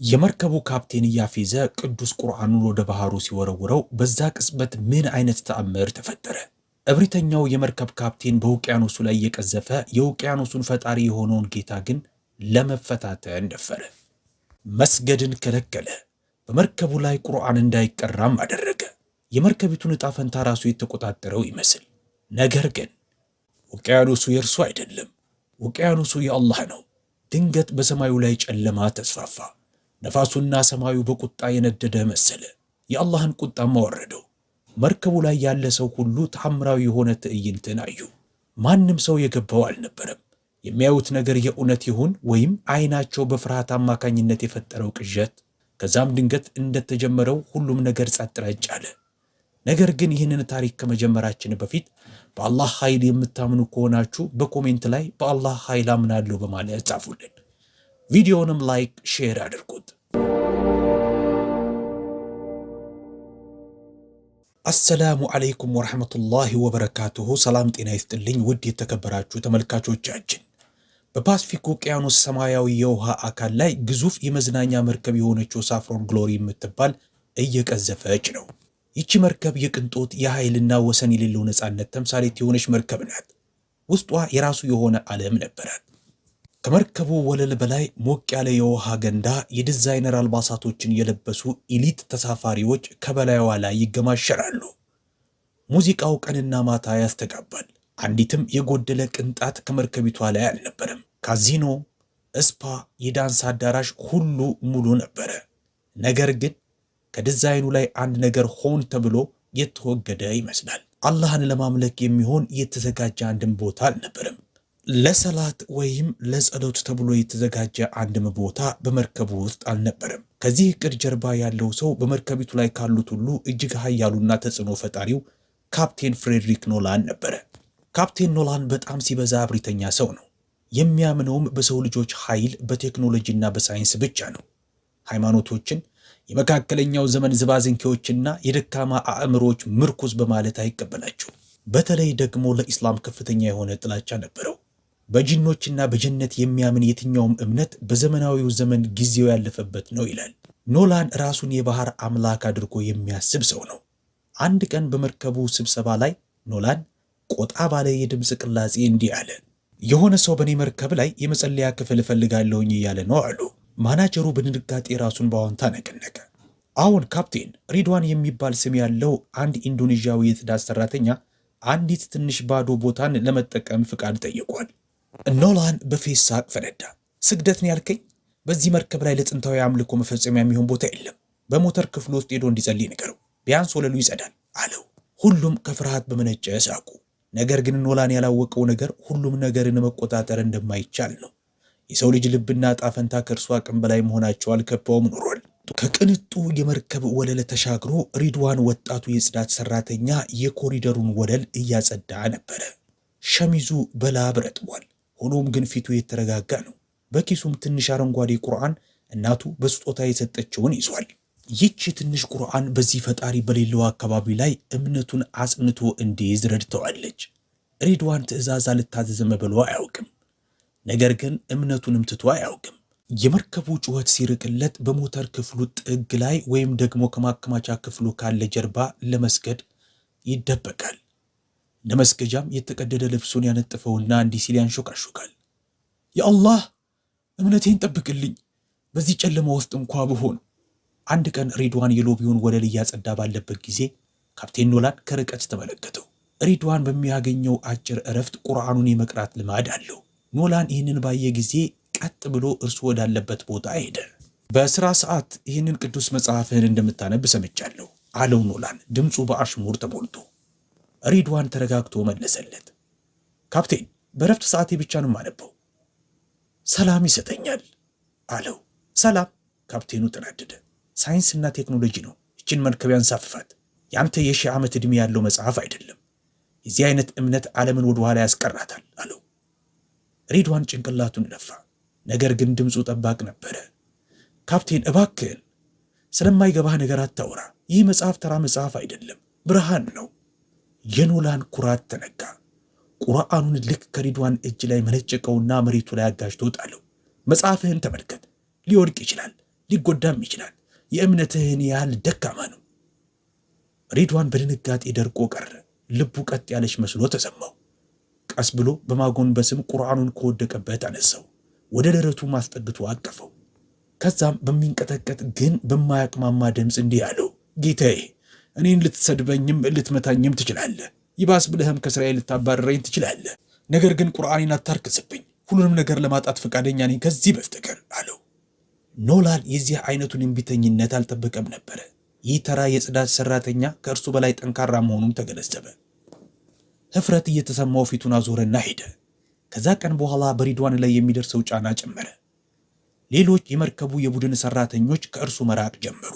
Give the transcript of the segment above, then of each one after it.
የመርከቡ ካፕቴን እያፌዘ ቅዱስ ቁርአኑን ወደ ባህሩ ሲወረውረው በዛ ቅጽበት ምን አይነት ተአምር ተፈጠረ? እብሪተኛው የመርከብ ካፕቴን በውቅያኖሱ ላይ እየቀዘፈ የውቅያኖሱን ፈጣሪ የሆነውን ጌታ ግን ለመፈታተን ደፈረ። መስገድን ከለከለ። በመርከቡ ላይ ቁርአን እንዳይቀራም አደረገ። የመርከቢቱን ዕጣ ፈንታ ራሱ የተቆጣጠረው ይመስል። ነገር ግን ውቅያኖሱ የእርሱ አይደለም። ውቅያኖሱ የአላህ ነው። ድንገት በሰማዩ ላይ ጨለማ ተስፋፋ። ነፋሱና ሰማዩ በቁጣ የነደደ መሰለ። የአላህን ቁጣም አወረደው። መርከቡ ላይ ያለ ሰው ሁሉ ተአምራዊ የሆነ ትዕይንትን አዩ። ማንም ሰው የገባው አልነበረም። የሚያዩት ነገር የእውነት ይሁን ወይም አይናቸው በፍርሃት አማካኝነት የፈጠረው ቅዠት። ከዛም ድንገት እንደተጀመረው ሁሉም ነገር ጸጥ ረጭ አለ። ነገር ግን ይህንን ታሪክ ከመጀመራችን በፊት በአላህ ኃይል የምታምኑ ከሆናችሁ በ comment ላይ በአላህ ኃይል አምናለሁ በማለት ጻፉልን። ቪዲዮውንም like፣ share አድርጉት። السلام عليكم ورحمة الله وبركاته። ሰላም ጤና ይስጥልኝ ውድ የተከበራችሁ ተመልካቾቻችን፣ በፓስፊክ ውቅያኖስ ሰማያዊ የውሃ አካል ላይ ግዙፍ የመዝናኛ መርከብ የሆነችው ሳፍሮን ግሎሪ የምትባል እየቀዘፈች ነው። ይቺ መርከብ የቅንጦት፣ የኃይልና ወሰን የሌለው ነፃነት ተምሳሌት የሆነች መርከብ ናት። ውስጧ የራሱ የሆነ ዓለም ነበራት። ከመርከቡ ወለል በላይ ሞቅ ያለ የውሃ ገንዳ፣ የዲዛይነር አልባሳቶችን የለበሱ elite ተሳፋሪዎች ከበላይዋ ላይ ይገማሸራሉ። ሙዚቃው ቀንና ማታ ያስተጋባል። አንዲትም የጎደለ ቅንጣት ከመርከቢቷ ላይ አልነበረም። ካዚኖ፣ spa፣ የዳንስ አዳራሽ ሁሉ ሙሉ ነበረ። ነገር ግን ከዲዛይኑ ላይ አንድ ነገር ሆን ተብሎ የተወገደ ይመስላል። አላህን ለማምለክ የሚሆን የተዘጋጀ አንድም ቦታ አልነበረም። ለሰላት ወይም ለጸሎት ተብሎ የተዘጋጀ አንድም ቦታ በመርከቡ ውስጥ አልነበረም። ከዚህ እቅድ ጀርባ ያለው ሰው በመርከቢቱ ላይ ካሉት ሁሉ እጅግ ኃያሉና ተጽዕኖ ፈጣሪው ካፕቴን ፍሬድሪክ ኖላን ነበረ። ካፕቴን ኖላን በጣም ሲበዛ እብሪተኛ ሰው ነው። የሚያምነውም በሰው ልጆች ኃይል፣ በቴክኖሎጂና በሳይንስ ብቻ ነው። ሃይማኖቶችን የመካከለኛው ዘመን ዝባዝንኬዎችና የደካማ አእምሮዎች ምርኩዝ በማለት አይቀበላቸው። በተለይ ደግሞ ለኢስላም ከፍተኛ የሆነ ጥላቻ ነበረው። በጂኖችና በጀነት የሚያምን የትኛውም እምነት በዘመናዊው ዘመን ጊዜው ያለፈበት ነው ይላል። ኖላን ራሱን የባህር አምላክ አድርጎ የሚያስብ ሰው ነው። አንድ ቀን በመርከቡ ስብሰባ ላይ ኖላን ቆጣ ባለ የድምፅ ቅላጼ እንዲህ አለ። የሆነ ሰው በእኔ መርከብ ላይ የመጸለያ ክፍል እፈልጋለሁኝ እያለ ነው አሉ። ማናጀሩ በድንጋጤ ራሱን በአዎንታ ነቀነቀ። አሁን ካፕቴን፣ ሪድዋን የሚባል ስም ያለው አንድ ኢንዶኔዥያዊ የጽዳት ሰራተኛ አንዲት ትንሽ ባዶ ቦታን ለመጠቀም ፍቃድ ጠይቋል። ኖላን በፌዝ ሳቅ ፈነዳ። ስግደት ነው ያልከኝ? በዚህ መርከብ ላይ ለጥንታዊ አምልኮ መፈጸሚያ የሚሆን ቦታ የለም። በሞተር ክፍሉ ውስጥ ሄዶ እንዲጸልይ ንገረው፣ ቢያንስ ወለሉ ይጸዳል አለው። ሁሉም ከፍርሃት በመነጨ ሳቁ። ነገር ግን ኖላን ያላወቀው ነገር ሁሉም ነገርን መቆጣጠር እንደማይቻል ነው። የሰው ልጅ ልብና ዕጣ ፈንታ ከእርሱ አቅም በላይ መሆናቸው አልከባውም ኖሯል። ከቅንጡ የመርከብ ወለል ተሻግሮ ሪድዋን ወጣቱ የጽዳት ሰራተኛ የኮሪደሩን ወለል እያጸዳ ነበረ። ሸሚዙ በላብ ረጥቧል። ሆኖም ግን ፊቱ የተረጋጋ ነው። በኪሱም ትንሽ አረንጓዴ ቁርአን እናቱ በስጦታ የሰጠችውን ይዟል። ይህች ትንሽ ቁርአን በዚህ ፈጣሪ በሌለው አካባቢ ላይ እምነቱን አጽንቶ እንዲይዝ ረድተዋለች። ሪድዋን ትዕዛዝ አልታዘዝም ብሎ አያውቅም። ነገር ግን እምነቱንም ትቶ አያውቅም። የመርከቡ ጩኸት ሲርቅለት በሞተር ክፍሉ ጥግ ላይ ወይም ደግሞ ከማከማቻ ክፍሉ ካለ ጀርባ ለመስገድ ይደበቃል። ለመስገጃም የተቀደደ ልብሱን ያነጥፈውና እንዲህ ሲል ያንሾካሾካል። የአላህ እምነቴን ጠብቅልኝ፣ በዚህ ጨለማ ውስጥ እንኳ ብሆን። አንድ ቀን ሪድዋን የ lobby ውን ወለል እያጸዳ ባለበት ጊዜ ካፕቴን ኖላን ከርቀት ተመለከተው። ሪድዋን በሚያገኘው አጭር እረፍት ቁርአኑን የመቅራት ልማድ አለው። ኖላን ይህንን ባየ ጊዜ ቀጥ ብሎ እርሱ ወዳለበት ቦታ ሄደ። በስራ ሰዓት ይህንን ቅዱስ መጽሐፍህን እንደምታነብ ሰምቻለሁ አለው ኖላን ድምፁ በአሽሙር ተሞልቶ። ሪድዋን ተረጋግቶ መለሰለት። ካፕቴን፣ በእረፍት ሰዓቴ ብቻ ነው የማነበው። ሰላም ይሰጠኛል አለው። ሰላም? ካፕቴኑ ተናደደ። ሳይንስና ቴክኖሎጂ ነው ይችን መርከብ ያንሳፍፋት። የአንተ የ1000 ዓመት ዕድሜ ያለው መጽሐፍ አይደለም። የዚህ አይነት እምነት ዓለምን ወደ ኋላ ያስቀራታል አለው። ሪድዋን ጭንቅላቱን ነፋ። ነገር ግን ድምፁ ጠባቅ ነበረ። ካፕቴን፣ እባክህን ስለማይገባህ ነገር አታውራ። ይህ መጽሐፍ ተራ መጽሐፍ አይደለም፣ ብርሃን ነው። የኖላን ኩራት ተነካ። ቁርአኑን ልክ ከሪድዋን እጅ ላይ መነጨቀውና መሬቱ ላይ አጋጅቶ ጣለው። መጽሐፍህን ተመልከት። ሊወድቅ ይችላል፣ ሊጎዳም ይችላል። የእምነትህን ያህል ደካማ ነው። ሪድዋን በድንጋጤ ደርቆ ቀረ። ልቡ ቀጥ ያለች መስሎ ተሰማው። ቀስ ብሎ በማጎንበስም ቁርአኑን ከወደቀበት አነሳው። ወደ ደረቱ ማስጠግቶ አቀፈው። ከዛም በሚንቀጠቀጥ ግን በማያቅማማ ድምፅ እንዲህ አለው፣ ጌታዬ፣ እኔን ልትሰድበኝም ልትመታኝም ትችላለህ። ይባስ ብለህም ከስራዬ ልታባረረኝ ትችላለህ። ነገር ግን ቁርአኔን አታርክስብኝ። ሁሉንም ነገር ለማጣት ፈቃደኛ ነኝ ከዚህ በስተቀር አለው። ኖላን የዚህ አይነቱን እምቢተኝነት አልጠበቀም ነበረ። ይህ ተራ የጽዳት ሰራተኛ ከእርሱ በላይ ጠንካራ መሆኑን ተገነዘበ። ህፍረት እየተሰማው ፊቱን አዞረና ሄደ። ከዛ ቀን በኋላ በሪድዋን ላይ የሚደርሰው ጫና ጨመረ። ሌሎች የመርከቡ የቡድን ሰራተኞች ከእርሱ መራቅ ጀመሩ።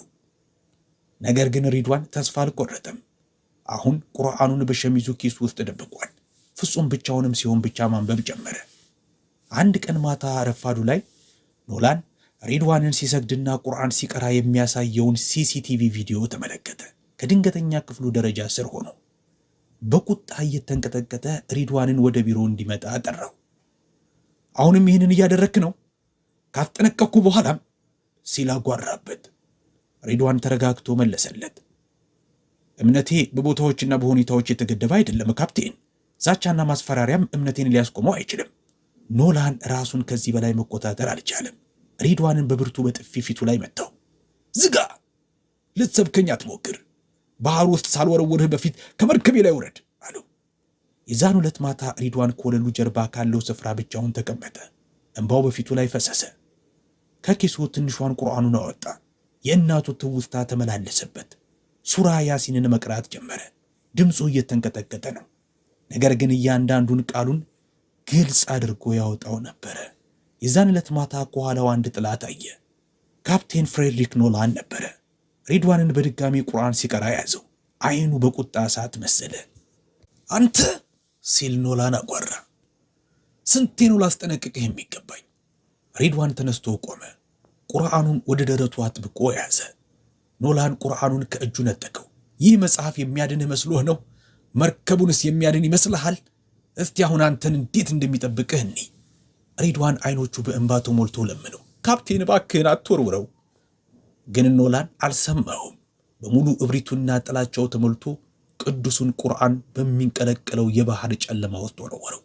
ነገር ግን ሪድዋን ተስፋ አልቆረጠም። አሁን ቁርአኑን በሸሚዙ ኪስ ውስጥ ደብቋል። ፍጹም ብቻውንም ሲሆን ብቻ ማንበብ ጀመረ። አንድ ቀን ማታ ረፋዱ ላይ ኖላን ሪድዋንን ሲሰግድና ቁርአን ሲቀራ የሚያሳየውን CCTV ቪዲዮ ተመለከተ። ከድንገተኛ ክፍሉ ደረጃ ስር ሆኖ በቁጣ እየተንቀጠቀጠ ሪድዋንን ወደ ቢሮ እንዲመጣ ጠራው። አሁንም ይህንን እያደረግክ ነው? ካስጠነቀቅኩ በኋላም ሲል አጓራበት። ሪድዋን ተረጋግቶ መለሰለት። እምነቴ በቦታዎችና በሁኔታዎች የተገደበ አይደለም ካፕቴን። ዛቻና ማስፈራሪያም እምነቴን ሊያስቆመው አይችልም። ኖላን ራሱን ከዚህ በላይ መቆጣጠር አልቻለም። ሪድዋንን በብርቱ በጥፊ ፊቱ ላይ መታው። ዝጋ! ልትሰብከኝ አትሞክር። ባህር ውስጥ ሳልወረውርህ በፊት ከመርከቤ ላይ ውረድ አለው። የዛን ዕለት ማታ ሪድዋን ከወለሉ ጀርባ ካለው ስፍራ ብቻውን ተቀመጠ። እንባው በፊቱ ላይ ፈሰሰ። ከኪሱ ትንሿን ቁርአኑን አወጣ። የእናቱ ትውስታ ተመላለሰበት። ሱራ ያሲንን መቅራት ጀመረ። ድምፁ እየተንቀጠቀጠ ነው። ነገር ግን እያንዳንዱን ቃሉን ግልጽ አድርጎ ያወጣው ነበረ። የዛን ዕለት ማታ ከኋላው አንድ ጥላ ታየ። ካፕቴን ፍሬድሪክ ኖላን ነበረ። ሪድዋንን በድጋሚ ቁርአን ሲቀራ ያዘው። አይኑ በቁጣ እሳት መሰለ። አንተ ሲል ኖላን አጓራ። ስንቴ ነው ላስጠነቅቅህ የሚገባኝ? ሪድዋን ተነስቶ ቆመ። ቁርአኑን ወደ ደረቱ አጥብቆ ያዘ። ኖላን ቁርአኑን ከእጁ ነጠቀው። ይህ መጽሐፍ የሚያድንህ መስሎህ ነው? መርከቡንስ የሚያድን ይመስልሃል? እስቲ አሁን አንተን እንዴት እንደሚጠብቅህ እኔ። ሪድዋን አይኖቹ በእንባ ተሞልቶ ለመነው፣ ካፕቴን እባክህን አትወርውረው። ግን ኖላን አልሰማውም። በሙሉ እብሪቱና ጥላቻው ተሞልቶ ቅዱሱን ቁርአን በሚንቀለቀለው የባህር ጨለማ ውስጥ ወረወረው።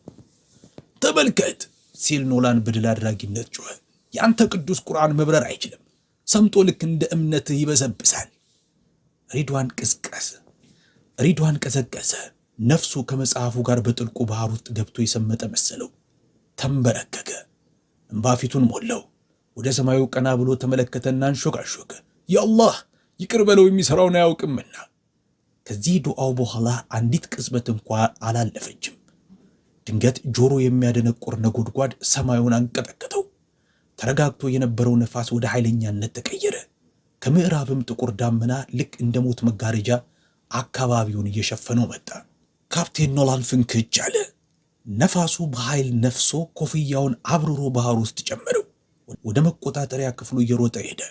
ተመልከት ሲል ኖላን በድል አድራጊነት ጮኸ። የአንተ ቅዱስ ቁርአን መብረር አይችልም፣ ሰምጦ ልክ እንደ እምነትህ ይበሰብሳል። ሪድዋን ቅስቀስ ሪድዋን ቀዘቀዘ። ነፍሱ ከመጽሐፉ ጋር በጥልቁ ባህር ውስጥ ገብቶ የሰመጠ መሰለው። ተንበረከከ። እምባ ፊቱን ሞላው። ወደ ሰማዩ ቀና ብሎ ተመለከተና አንሾካሾከ። ያአላህ ይቅር በለው የሚሠራውን አያውቅምና። ከዚህ ዱዓው በኋላ አንዲት ቅጽበት እንኳ አላለፈችም። ድንገት ጆሮ የሚያደነቁር ነጎድጓድ ሰማዩን አንቀጠቀጠው። ተረጋግቶ የነበረው ነፋስ ወደ ኃይለኛነት ተቀየረ። ከምዕራብም ጥቁር ዳመና ልክ እንደ ሞት መጋረጃ አካባቢውን እየሸፈነው መጣ። ካፕቴን ኖላን ፍንክች አለ። ነፋሱ በኃይል ነፍሶ ኮፍያውን አብርሮ ባህር ውስጥ ጨመረው። ወደ መቆጣጠሪያ ክፍሉ እየሮጠ ሄደ።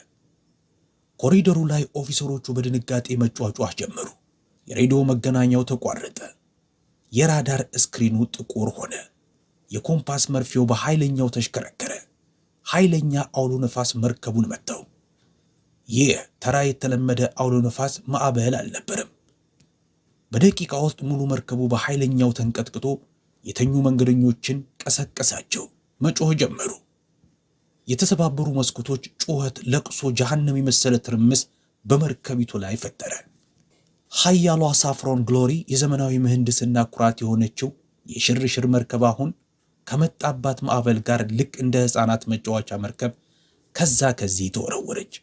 ኮሪደሩ ላይ ኦፊሰሮቹ በድንጋጤ መጯጯህ ጀመሩ። የሬዲዮ መገናኛው ተቋረጠ። የራዳር ስክሪኑ ጥቁር ሆነ። የኮምፓስ መርፌው በኃይለኛው ተሽከረከረ። ኃይለኛ አውሎ ነፋስ መርከቡን መታው። ይህ ተራ የተለመደ አውሎ ነፋስ ማዕበል አልነበረም። በደቂቃ ውስጥ ሙሉ መርከቡ በኃይለኛው ተንቀጥቅጦ የተኙ መንገደኞችን ቀሰቀሳቸው። መጮህ ጀመሩ። የተሰባበሩ መስኮቶች ጩኸት፣ ለቅሶ፣ ጀሃነም የመሰለ ትርምስ በመርከቢቱ ላይ ፈጠረ። ኃያሏ ሳፍሮን ግሎሪ የዘመናዊ ምህንድስና ኩራት የሆነችው የሽርሽር መርከብ አሁን ከመጣባት ማዕበል ጋር ልክ እንደ ሕፃናት መጫወቻ መርከብ ከዛ ከዚህ ተወረወረች።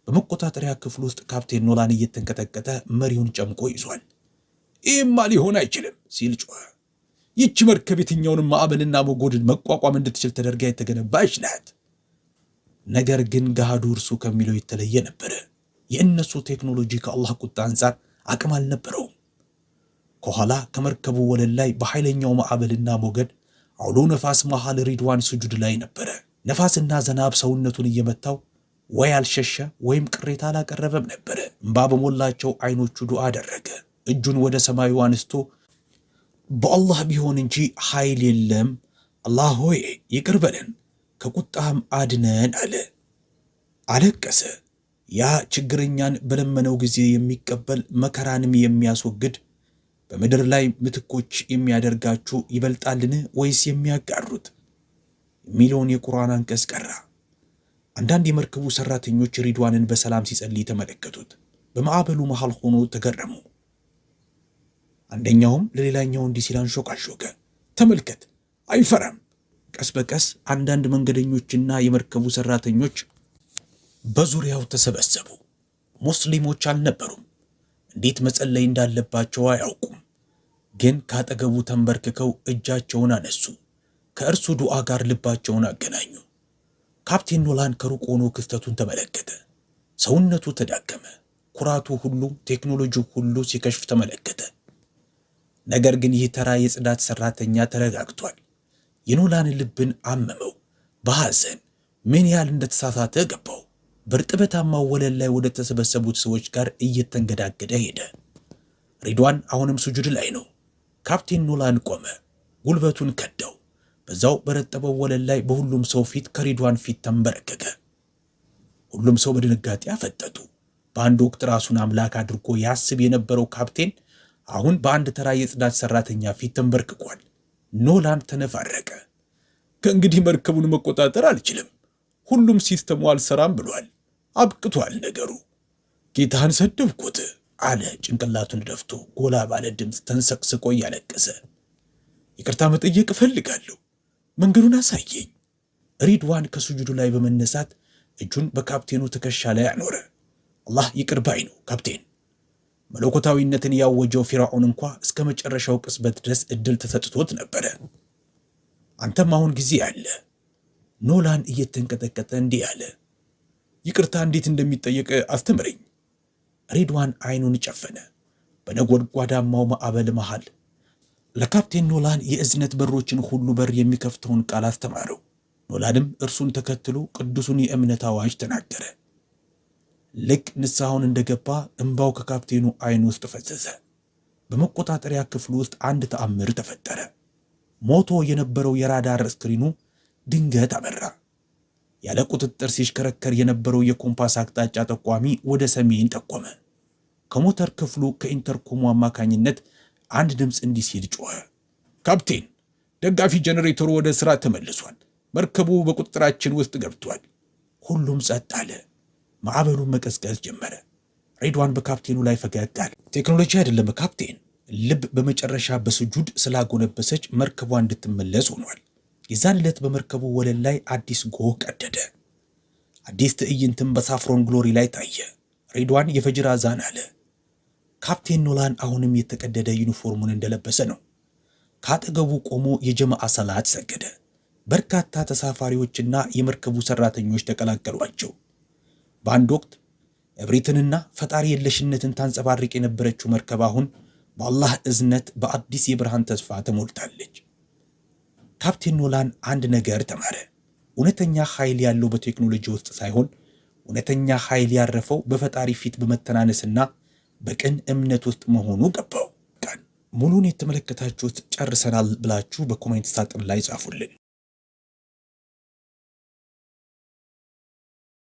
በመቆጣጠሪያ ክፍል ውስጥ ካፕቴን ኖላን እየተንቀጠቀጠ መሪውን ጨምቆ ይዟል። ይህማ ሊሆን አይችልም ሲል ጮኸ። ይህች መርከብ የትኛውንም ማዕበልና ሞገድን መቋቋም እንድትችል ተደርጋ የተገነባች ናት። ነገር ግን ገሃዱ እርሱ ከሚለው የተለየ ነበረ። የእነሱ ቴክኖሎጂ ከአላህ ቁጣ አንጻር አቅም አልነበረውም። ከኋላ ከመርከቡ ወለል ላይ በኃይለኛው ማዕበልና ሞገድ አውሎ ነፋስ መሃል ሪድዋን ስጁድ ላይ ነበረ። ነፋስና ዝናብ ሰውነቱን እየመታው ወይ አልሸሸ ወይም ቅሬታ አላቀረበም ነበረ። እምባ በሞላቸው አይኖቹ ዱዓ አደረገ። እጁን ወደ ሰማዩ አንስቶ በአላህ ቢሆን እንጂ ኃይል የለም፣ አላህ ሆይ ይቅር በለን፣ ከቁጣህም አድነን አለ። አለቀሰ። ያ ችግረኛን በለመነው ጊዜ የሚቀበል፣ መከራንም የሚያስወግድ፣ በምድር ላይ ምትኮች የሚያደርጋችሁ ይበልጣልን ወይስ የሚያጋሩት? የሚለውን የቁርአን አንቀጽ ቀራ። አንዳንድ የመርከቡ ሰራተኞች ሪድዋንን በሰላም ሲጸልይ ተመለከቱት። በማዕበሉ መሃል ሆኖ ተገረሙ። አንደኛውም ለሌላኛው እንዲህ ሲል አንሾካሾከ፣ ተመልከት፣ አይፈራም። ቀስ በቀስ አንዳንድ መንገደኞችና የመርከቡ ሰራተኞች በዙሪያው ተሰበሰቡ። ሙስሊሞች አልነበሩም። እንዴት መጸለይ እንዳለባቸው አያውቁም። ግን ካጠገቡ ተንበርክከው እጃቸውን አነሱ። ከእርሱ ዱዓ ጋር ልባቸውን አገናኙ። ካፕቴን ኖላን ከሩቅ ሆኖ ክስተቱን ተመለከተ። ሰውነቱ ተዳከመ። ኩራቱ ሁሉ፣ ቴክኖሎጂው ሁሉ ሲከሽፍ ተመለከተ። ነገር ግን ይህ ተራ የጽዳት ሰራተኛ ተረጋግቷል። የኖላን ልብን አመመው። በሐዘን ምን ያህል እንደተሳሳተ ገባው። በእርጥበታማው ወለል ላይ ወደ ተሰበሰቡት ሰዎች ጋር እየተንገዳገደ ሄደ። ሪድዋን አሁንም ሱጁድ ላይ ነው። ካፕቴን ኖላን ቆመ። ጉልበቱን ከዳው። በዛው በረጠበው ወለል ላይ በሁሉም ሰው ፊት ከሪድዋን ፊት ተንበረከከ። ሁሉም ሰው በድንጋጤ አፈጠጡ። በአንድ ወቅት ራሱን አምላክ አድርጎ ያስብ የነበረው ካፕቴን አሁን በአንድ ተራ የጽዳት ሰራተኛ ፊት ተንበርክኳል። ኖላን ተነፋረቀ። ከእንግዲህ መርከቡን መቆጣጠር አልችልም። ሁሉም ሲስተሙ አልሰራም ብሏል። አብቅቷል ነገሩ። ጌታህን ሰደብኩት አለ ጭንቅላቱን ደፍቶ ጎላ ባለ ድምፅ ተንሰቅስቆ እያለቀሰ። ይቅርታ መጠየቅ እፈልጋለሁ። መንገዱን አሳየኝ። ሪድዋን ከሱጁዱ ላይ በመነሳት እጁን በካፕቴኑ ትከሻ ላይ አኖረ። አላህ ይቅር ባይ ነው ካፕቴን። መለኮታዊነትን ያወጀው ፊርዓውን እንኳ እስከ መጨረሻው ቅጽበት ድረስ እድል ተሰጥቶት ነበረ። አንተም አሁን ጊዜ አለ። ኖላን እየተንቀጠቀጠ እንዲህ አለ፣ ይቅርታ እንዴት እንደሚጠየቅ አስተምረኝ። ሬድዋን አይኑን ጨፈነ። በነጎድጓዳማው ማዕበል መሃል ለካፕቴን ኖላን የእዝነት በሮችን ሁሉ በር የሚከፍተውን ቃል አስተማረው። ኖላንም እርሱን ተከትሎ ቅዱሱን የእምነት አዋጅ ተናገረ። ልክ ንስሐውን እንደገባ እንባው ከካፕቴኑ አይን ውስጥ ፈሰሰ። በመቆጣጠሪያ ክፍሉ ውስጥ አንድ ተአምር ተፈጠረ። ሞቶ የነበረው የራዳር ስክሪኑ ድንገት አበራ። ያለ ቁጥጥር ሲሽከረከር የነበረው የኮምፓስ አቅጣጫ ጠቋሚ ወደ ሰሜን ጠቆመ። ከሞተር ክፍሉ ከኢንተርኮሙ አማካኝነት አንድ ድምፅ እንዲህ ሲል ጮኸ። ካፕቴን፣ ደጋፊ ጀኔሬተሩ ወደ ሥራ ተመልሷል። መርከቡ በቁጥጥራችን ውስጥ ገብቷል። ሁሉም ጸጥ አለ። ማዕበሉን መቀዝቀዝ ጀመረ። ሬድዋን በካፕቴኑ ላይ ፈገግ አለ። ቴክኖሎጂ አይደለም ካፕቴን፣ ልብ በመጨረሻ በስጁድ ስላጎነበሰች መርከቧ እንድትመለስ ሆኗል። የዛን ዕለት በመርከቡ ወለል ላይ አዲስ ጎህ ቀደደ። አዲስ ትዕይንትም በሳፍሮን ግሎሪ ላይ ታየ። ሬድዋን የፈጅር አዛን አለ። ካፕቴን ኖላን አሁንም የተቀደደ ዩኒፎርሙን እንደለበሰ ነው። ከአጠገቡ ቆሞ የጀማዓ ሰላት ሰገደ። በርካታ ተሳፋሪዎችና የመርከቡ ሰራተኞች ተቀላቀሏቸው። በአንድ ወቅት እብሪትንና ፈጣሪ የለሽነትን ታንጸባርቅ የነበረችው መርከብ አሁን በአላህ እዝነት በአዲስ የብርሃን ተስፋ ተሞልታለች። ካፕቴን ኖላን አንድ ነገር ተማረ። እውነተኛ ኃይል ያለው በቴክኖሎጂ ውስጥ ሳይሆን እውነተኛ ኃይል ያረፈው በፈጣሪ ፊት በመተናነስና በቅን እምነት ውስጥ መሆኑ ገባው። ሙሉን የተመለከታችሁት ጨርሰናል ብላችሁ በ comment ሳጥን ላይ ጻፉልን።